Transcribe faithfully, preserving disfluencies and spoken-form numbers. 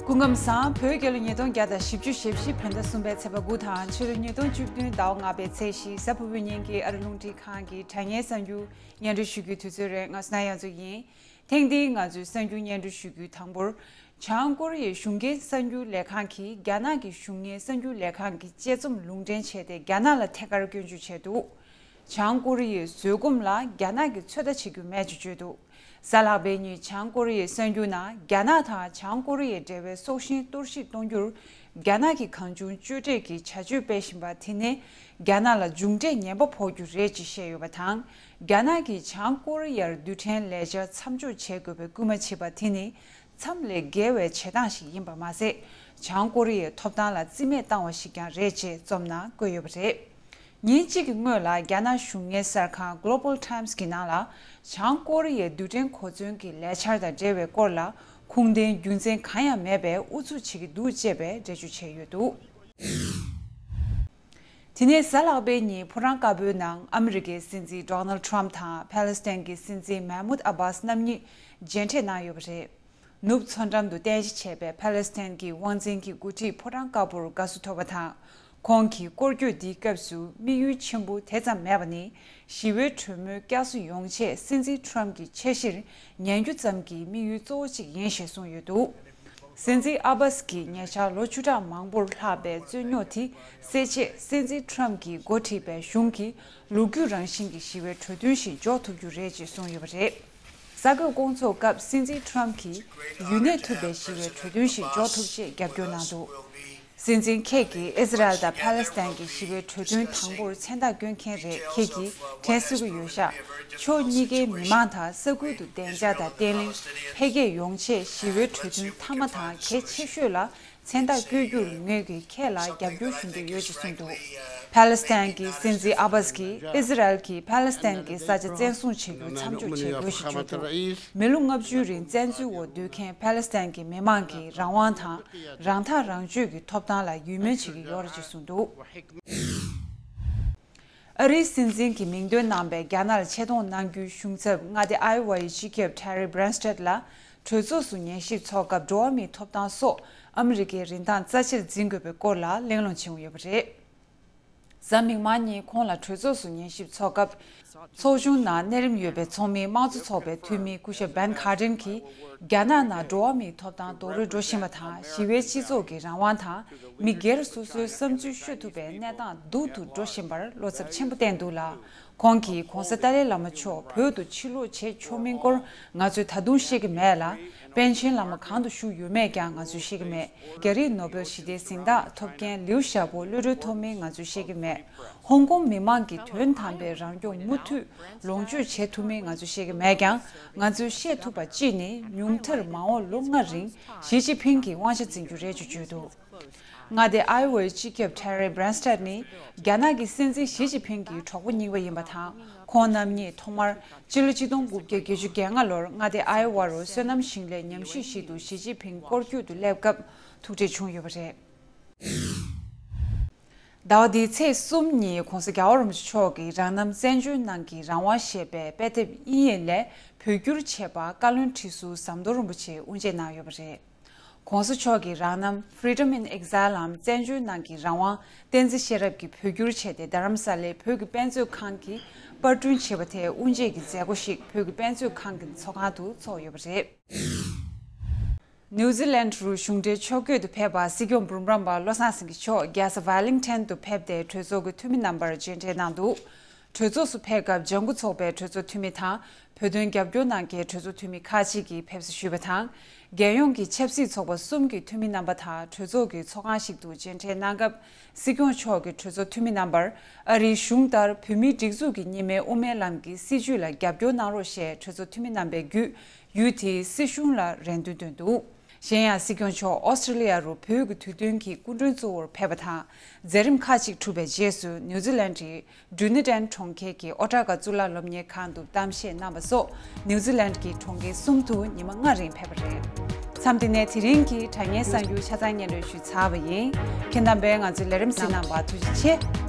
སྐུ་ཁམས་བཟང་། བོད་རྒྱལ་ལོ་ཉིས་སྟོང་བརྒྱ་དང་བཞི་བཅུ་ཞེ་བཞི་བོད་ཟླ་གསུམ་པའི་ཚེས་པ་དགུ་དང་ཕྱི་ལོ་ཉིས་སྟོང་བཅུ་བདུན་ཟླ་བ་ལྔ་པའི་ཚེས་བཞི། གཟའ་ཕུར་བུའི་ཉིན་གྱི་ཨ་རི་རླུང་འཕྲིན་ཁང་གི་དྲ་བརྙན་གསར་འགྱུར་སྙན་སྒྲོན་ཞུ་རྒྱུའི་དུས་ཚོད་རེད། ང་སུ་ན་ཡང་ཚོ་ཡིན། ཐེངས་འདིའི་ང་ཚོའི་གསར་འགྱུར་སྙན་སྒྲོན་ཞུ་རྒྱུའི་དང་པོར། བྱང་ཀོ་རི་ཡའི་གཞུང་འབྲེལ་གསར་འགྱུར་ལས་ཁང་གིས་རྒྱ་ནག་གི་གཞུང་གཉེར་གསར་འགྱུར་ལས་ཁང་གི་དཔྱད་རྩོམ་ལུང་འདྲེན་བྱས་ཏེ་རྒྱ་ནག་ལ་ཐད་ཀར་སྐྱོན་བརྗོད་བྱས་འདུག། བྱང་ཀོ་རི་ཡའི་བཟོད་སྒོམ་ལ་རྒྱ་ནག་གིས་ཚོད་ལྟ་བྱེད་རྒྱུ་མེད་ཅེས་བརྗོད་འདུག། གཟའ་ལྷག་པའི་ཉིན་བྱང་ཀོ་རི་ཡའི་གསར་འགྱུར་ནང་རྒྱ་ནག་དང་བྱང་ཀོ་རི་ཡའི་འབྲེལ་བའི་སྲོག་ཤིང་གཏོར་བཤིག་གཏོང་རྒྱུར་རྒྱ་ནག་གིས་གང་བྱུང་གཅོད་འབྲེག་གི་བྱ་སྤྱོད་སྤེལ་བཞིན་པ་དེ་ནི་རྒྱ་ནག་ལ་མཇུག་འབྲས་ངན་པ་ཕོག་རྒྱུ་རེད་ཅེས་བཤད་ཡོད་པ་དང་། རྒྱ་ནག་གིས་བྱང་ཀོ་རི་ཡར་རྡུལ་ཕྲན་ལས་འཆར་མཚམས་འཇོག་བྱེད་དགོས་པའི་སྐུལ་མ་བྱས་པ་དེ་ནི་མཚམས་ལས་བརྒལ་བའི་བྱེད་སྟངས་ཤིག་ཡིན་པ་མ་ཟད། བྱང་ཀོ་རི་ཡའི་ཐོབ་ཐང་ལ་རྩིས་མེད་བཏང་བ་ཞིག་ཀྱང་རེད་ཅེས་རྩོམ་ནང་བཀོད་ཡོད་པ་རེད། ཉིན་གཅིག་གི་སྔོན་ལ་རྒྱ་ནག་གཞུང་གཉེར་གསར་ཁང་Global Times གི་ནང་ལ་བྱང་ཀོ་རི་ཡའི་རྡུལ་ཕྲན་གོ་མཚོན་གྱི་ལས་འཆར་དང་འབྲེལ་བའི་སྐོར་ལ་ཁུངས་ལྡན་རྒྱུ་མཚན་གང་ཡང་མེད་པའི་ཨུ་ཚུགས་བྱེད་ཀྱི་འདུག་ཅེས་པའི་འགྲེལ་བརྗོད་བྱས་ཡོད་འདུག། དེ་ནས་གཟའ་ལྷག་པའི་ཉིན་ཕོ་བྲང་དཀར་པོའི་ནང་ཨ་མི་རི་ཀའི་སྲིད་འཛིན་Donald Trump དང་ཕཱ་ལེ་སི་ཐན་གྱི་སྲིད་འཛིན་Mahmoud Abbas རྣམ་གཉིས་མཇལ་འཕྲད་གནང་ཡོད་པ་རེད། ནུབ་མཚོ་འགྲམ་དུ་རྟེན་གཞི་བྱས་པའི་ཕཱ་ལེ་སི་ཐན་གྱི་དབང་འཛིན་གྱི་འགོ་ཁྲིད་ཕོ་བྲང་དཀར་པོར་དགའ་བསུ་ཐོབ་པ་དང་། ཁོང་གི་སྐོར་སྐྱོད་འདིའི་སྐབས་སུ་དམིགས་ཡུལ་ཆེན་པོ་དེ་ཙམ་མེད་པ་ནི། ཞི་བའི་གྲོས་མོལ་བསྐྱར་གསོ་ཡོང་ཆེད་སྲིད་འཛིན་Trump གྱི་འཆར་གཞིར་ཉན་རྒྱུ་ཙམ་གྱི་དམིགས་ཡུལ་གཙོ་བོ་གཅིག་ཡིན་ཞེས་གསུངས་ཡོད་འདུག། སྲིད་འཛིན་ཨ་བྷ་སི་གིས་ཉེ་ཆར་ལོ་བཅུ་ཕྲག་མང་པོར་ལྷག་པའི་རྩོད་རྙོག་དེ་སེལ་ཆེད་སྲིད་འཛིན་Trump གྱིས་འགོ་ཁྲིད་པའི་གཞུང་གིས་ལོ་རྒྱུས་རང་བཞིན་གྱི་ཞི་བའི་གྲོས་མཐུན་ཞིག་འཇོག་ཐུབ་རྒྱུ་རེད་ཅེས་གསུངས་ཡོད་པ་རེད། གསར་འགོད་སྐོང་ཚོགས་སྐབས་སྲིད་འཛིན་Trump གྱིས་ཡུན་གནས་ཐུབ་པའི་ཞི་བའི་གྲོས་མཐུན་ཞིག་འཇོག་ཐུབ་ཅེས་རྒྱབ་སྐྱོར་གནང་འདུག། སྲིད་འཛིན་ཁྱེད་ཀྱིས་ཨི་ཟི་རལ་དང་ཕཱ་ལེ་སི་ཐན་གྱི་ཞི་བའི་གྲོས་མཐུན་དང་པོར་མཚན་རྟགས་བསྐྱོན་མཁན་རེད། ཁྱེད་ཀྱིས་དྲན་གསོ་གི་ཡོད་ཤག། ཕྱོགས་གཉིས་ཀའི་མི་མང་དང་ས་ཁུལ་དུ་བདེ་འཇགས་དང་བརྟན་ལྷིང་འཕེལ་རྒྱས་ཡོང་ཆེད་ཞི་བའི་གྲོས་མཐུན་མཐའ་མ་དང་གལ་ཆེ་ཤོས་ལ་མཚན་རྟགས་བསྐྱོན་རྒྱུར་ངོས་ཀྱིས་ཁྱེད་ལ་རྒྱབ་སྐྱོར་ཞུ་འདོད་ཡོད་ཅེས་གསུངས་འདུག། ཕཱ་ལེ་སི་ཐན་གྱི་སྲིད་འཛིན་ཨ་བྷ་སི་གིས་ཨི་ཟི་རལ་གྱིས་ཕཱ་ལེ་སི་ཐན་གྱི་ས་ཆ་བཙན་བཟུང་བྱེད་རྒྱུ་མཚམས་འཇོག་བྱེད་དགོས་ཞེས་བརྗོད་འདུག། མི་ལོ་ལྔ་བཅུ་རིང་བཙན་འཛུལ་འོག་སྡོད་མཁན་ཕཱ་ལེ་སི་ཐན་གྱི་མི་མང་གི་རང་དབང་དང་རང་ཐག་རང་གཅོད་ཀྱི་ཐོབ་ཐང་ལ་ཡིད་སྨོན་བྱེད་ཀྱི་ཡོད་རེད་ཅེས་གསུངས་འདུག། ཨ་རིའི་སྲིད་འཛིན་གྱི་མིང་འདོན་གནང་བའི་རྒྱ་ནག་ལ་ཆེད་གཏོང་གནང་རྒྱུའི་གཞུང་ཚབ་མངའ་སྡེ་ཨའི་ཝ་ཡི་སྤྱི་ཁྱབ་Terry Branstad ལ་གྲོས་ཚོགས་སུ་ཉན་ཞིབ་ཚོགས་སྐབས་འགྲོ་བ་མིའི་ཐོབ་ཐང་སོགས་ཨ་མི་རི་ཀའི་རིན་ཐང་རྩ་ཆེར་འཛིན་དགོས་པའི་སྐོར་ལ་གླེང་སློང་བྱུང་ཡོད་པ་རེད། གཟའ་མིག་དམར་ཉིན་ཁོང་ལ་གྲོས་ཚོགས་སུ་ཉན་ཞིབ་ཚོགས་སྐབས། ཚོགས་ཆུང་ནང་གནས་རིམ་ཡོད་པའི་ཚོགས་མི་དམངས་གཙོ་ཚོགས་པའི་འཐུས་མི་སྐུ་ཞབས་Ben Cardin གྱིས་རྒྱ་ནག་ནང་འགྲོ་བ་མིའི་ཐོབ་ཐང་རྡོག་རོལ་འགྲོ་བཞིན་པ་དང་ཞི་བའི་སྤྱི་ཚོགས་ཀྱི་རང་དབང་དང་མི་སྒེར་སོ་སོའི་བསམ་ཚུལ་ཤོད་ཐུབ་པའི་གནས་སྟངས་སྡུག་ཏུ་འགྲོ་བཞིན་པར་བློ་འཚབ་ཆེན་པོ་བསྟན་འདུག་ལ། ཁོང་གིས་༧གོང་ས་ཏཱ་ལའི་བླ་མ་མཆོག་བོད་དུ་ཕྱིར་ལོག་བྱེད་ཆོག་མིན་སྐོར་ང་ཚོས་ད་དུང་ཤེས་ཀྱི་མེད་ལ། པཎ་ཆེན་བླ་མ་གང་དུ་བཞུགས་ཡོད་མེད་ཀྱང་ང་ཚོས་ཤེས་ཀྱི་མེད། རྒྱ་རིགས་ནོ་བེལ་ཞི་བདེའི་གཟེངས་རྟགས་ཐོབ་མཁན་ལིའུ་ཞའོ་པོ་གློད་གྲོལ་ཐོབ་མིན་ང་ཚོས་ཤེས་ཀྱི་མེད། ཧོང་ཀོང་མི་མང་གི་དོན་དམ་པའི་རང་སྐྱོང་མུ་མཐུད་ལོངས་སྤྱོད་བྱེད་ཐུབ་མིན་ང་ཚོས་ཤེས་ཀྱི་མེད་ཀྱང་། ང་ཚོས་ཤེས་ཐུབ་པ་གཅིག་ནི་ཉུང་མཐར་མ་འོངས་ལོ་ལྔ་རིང་ཞི་ཅིན་ཕིང་གི་དབང་ཆ་འཛིན་རྒྱུ་རེད་ཅེས་བརྗོད་འདུག། མངའ་སྡེ་ཨའི་ཝའི་སྤྱི་ཁྱབ་Terry Branstad ནི་རྒྱ་ནག་གི་སྲིད་འཛིན་ཞི་ཅིན་ཕིང་གི་གྲོགས་པོ་རྙིང་པ་ཡིན་པ་དང་། ཁོང་རྣམ་གཉིས་ཐོག་མར་སྤྱི་ལོ་ཆིག་སྟོང་དགུ་བརྒྱ་བརྒྱད་ཅུ་གྱ་ལྔ་ལོར་མངའ་སྡེ་ཨའི་ཝ་རུ་སོ་ནམ་ཞིང་ལས་ཉམས་ཞིབ་ཞིག་ཏུ་ཞི་ཅིན་ཕིང་སྐོར་སྐྱོད་དུ་སླེབས་སྐབས་ཐུག་འཕྲད་བྱུང་ཡོད་པ་རེད། ཟླ་བ་འདིའི་ཚེས་གསུམ་ཉིན་༧གོང་ས་༧རྒྱལ་བ་རིན་པོ་ཆེ་མཆོག་གིས་རང་རྣམ་བཙན་བྱོལ་ནང་གི་རང་དབང་ཞེས་པའི་དཔེ་དེབ་དབྱིན་ཡིག་ལས་བོད་བསྒྱུར་བྱས་པ་བཀའ་བློན་ཁྲི་ཟུར་ཟམ་གདོང་རིན་པོ་ཆེས་དབུ་འབྱེད་གནང་ཡོད་པ་རེད། ༧གོང་ས་མཆོག་གིས་རང་རྣམ་Freedom in Exile འམ་བཙན་བྱོལ་ནང་གི་རང་དབང་བསྟན་འཛིན་ཤེས་རབ་ཀྱིས་བོད་བསྒྱུར་བྱས་ཏེ་རྡ་རམ་ས་ལའི་བོད་ཀྱི་དཔེ་མཛོད་ཁང་གིས་པར་སྐྲུན་བྱས་པ་དེའི་དབུ་འབྱེད་ཀྱི་མཛད་སྒོ་ཞིག་བོད་ཀྱི་དཔེ་མཛོད་ཁང་གི་ཚོགས་ཁང་དུ་ཚོགས་ཡོད་པ་རེད། ནིའུ་ཛི་ལན་རུ་གཞུང་འབྲེལ་ཕྱོགས་བསྐྱོད་དུ་ཕེབས་པ་སྲིད་སྐྱོང་འབུམ་རམས་པ་བློ་བཟང་སེང་གེ་མཆོག་རྒྱལ་ས་ཝེ་ལིང་ཊོན་དུ་ཕེབས་ཏེ་གྲོས་ཚོགས་ཀྱི་འཐུས་མི་རྣམ་པར་མཇལ་འཕྲད་གནང་འདུག། གྲོས་ཚོགས་སུ་ཕེབས་སྐབས་ལྗང་ཁུ་ཚོགས་པའི་གྲོས་ཚོགས་འཐུས་མི་དང་བོད་དོན་རྒྱབ་སྐྱོར་གནང་མཁན་གྲོས་ཚོགས་འཐུས་མི་ཁག་ཅིག་གིས་ཕེབས་བསུ་ཞུས་པ་དང་། རྒྱལ་ཡོངས་ཀྱི་ཆབ་སྲིད་ཚོགས་པ་གསུམ་གྱི་འཐུས་མི་རྣམ་པ་དང་གྲོས་ཚོགས་ཀྱི་ཚོགས་ཁང་ཞིག་ཏུ་མཇལ་འཕྲད་གནང་སྐབས། སྲིད་སྐྱོང་མཆོག་གིས་གྲོས་ཚོགས་འཐུས་མི་རྣམ་པར་ཨ་རིའི་གཞུང་ལྟར་བོད་མིའི་སྒྲིག་འཛུགས་ཀྱི་གཉིས་སྨན་དབུ་མའི་ལམ་གྱི་སྲིད་བྱུས་ལ་རྒྱབ་སྐྱོར་གནང་རོགས་ཞེས་གྲོས་ཚོགས་འཐུས་མི་རྣམ་པས་བརྒྱུད། ཡུལ་དེའི་སྲིད་གཞུང་ལ་རེ་འདུན་བཏོན་འདུག། གཞན་ཡང་སྲིད་སྐྱོང་མཆོག་ཨོ་སི་ཀྲི་ལི་ཡ་རུ་བོད་ཀྱི་དུས་སྟོན་གྱི་སྐུ་མགྲོན་གཙོ་བོར་ཕེབས་པ་དང་། མཛད་རིམ་ཁག་ཅིག་གྲུབ་པའི་རྗེས་སུ་ནིའུ་ཛི་ལན་གྱི་ཌུ་ནི་ཌན་གྲོང་ཁྱེར་གྱི་ཨོ་ཊ་ག་གཙུག་ལག་སློབ་གཉེར་ཁང་དུ་གཏམ་བཤད་གནང་བ་སོགས་ནིའུ་ཛི་ལན་གྱི་གྲོང་ཁྱེར་གསུམ་དུ་ཉི་མ་ལྔ་རིང་ཕེབས་པ་རེད། མཚམས་འདི་ནས་དེ་རིང་གི་དྲ་བརྙན་གསར་འགྱུར་ཆ་ཚང་སྙན་སྒྲོན་ཞུས་ཚར་བ་ཡིན། ཁྱེད་རྣམ་པས་ང་ཚོའི་ལས་རིམ་གཟིགས་གནང་བར་ཐུགས་རྗེ་ཆེ།